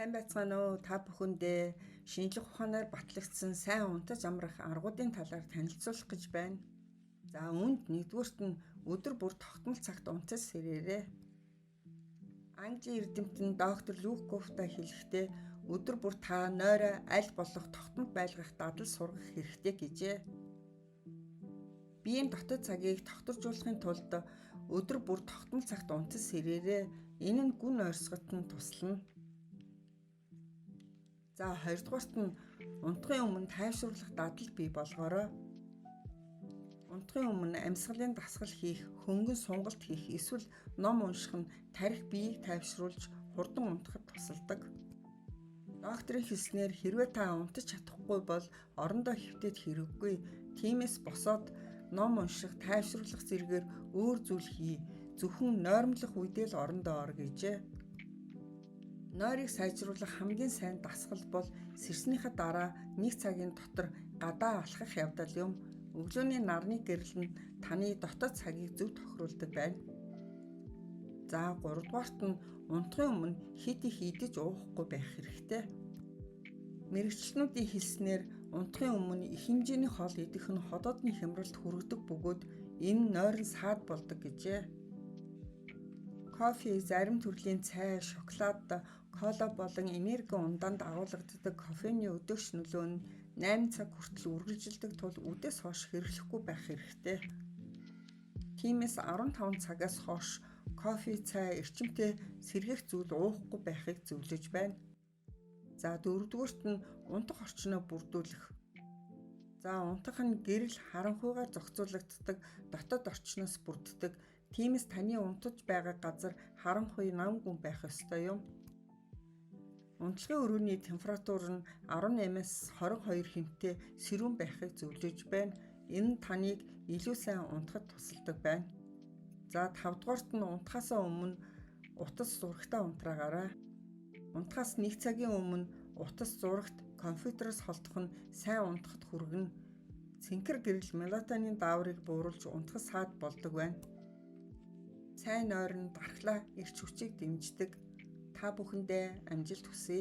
Сайн байцгаана уу? Та бүхэндээ шинжлэх ухаанаар батлагдсан сайн унтаж амрах аргуудын талаар танилцуулах гэж байна. За үүнд нэгдүгээрт нь өдөр бүр тогтмол цагт унтаж сэрээрэй. Английн эрдэмтэн доктор Люк Гофта хэлэхдээ өдөр бүр та нойроо аль болох тогтмол байлгах дадал сургах хэрэгтэй гэжээ. Биеийн дотод цагийг тогтворжуулахын тулд өдөр бүр тогтмол цагт унтаж сэрээрэй. Энэ нь гүн ойрсоход нь туслана. За хоёрдугаарт нь унтахын өмнө тайвшруулах дадал бий болгоорой. Унтахын өмнө амьсгалын дасгал хийх, хөнгөн сунгалт хийх эсвэл ном унших нь тархи биеийг тайвшруулж хурдан унтахад тусалдаг. Докторийн хэлснээр хэрвээ та унтаж чадахгүй бол орондоо хэвтээд хэрэггүй. Тиймээс босоод ном унших, тайвшруулах зэргээр өөр зүйл хий. Зөвхөн нойрмлох үедээ л орондоо ор гэжээ. Нойрыг сайжруулах хамгийн сайн дасгал бол сэрснийхээ дараа нэг цагийн дотор гадаа алхах явдал юм. Өглөөний нарны гэрэл нь таны дотоод цагийг зөв тохируулдаг байна. За гуравдугаарт нь унтахын өмнө хэт их идэж уухгүй байх хэрэгтэй. Мэргэжилтнүүдийн хэлснээр унтахын өмнө их хэмжээний хоол идэх нь ходоодны хямралд хүргэдэг бөгөөд энэ нь нойрон саад болдог гэжээ. Кофе, зарим төрлийн цай, шоколад, кола болон энерги ундаанд агуулгадаг кофений өдөөгч нөлөө нь 8 цаг хүртэл үргэлжилдэг тул үдээс хойш хэрэглэхгүй байх хэрэгтэй. Тиймээс 15 цагаас хойш кофе, цай, эрчимтэй сэргээх зүйл уухгүй байхыг зөвлөж байна. За дөрөвдүгээрт нь унтах орчноо бүрдүүлэх. За унтах нь гэрэл харанхуйгаар зохицуулагддаг дотоод орчноос бүрддэг. Тиймээс таны унтаж байгаа газар харанхуй нам гүн байх ёстой юм. Унтлагын өрөөний температур нь 18-аас 22 хэмтэй сэрүүн байхыг зөвлөж байна. Энэ нь таныг илүү сайн унтахад тусалдаг байна. За тавдугаарт нь унтахаасаа өмнө утас зурагтаа унтраагаарай. Унтахаас нэг цагийн өмнө утас зурагт компьютероос холдох нь сайн унтахад хүргэнэ. Цэнхэр гэрэл мелатонин дааврыг бууруулж унтахад саад болдог байна. Сайн нойр нь дархлаа, эрч хүчийг дэмждэг. Та бүхэндээ амжилт хүсье.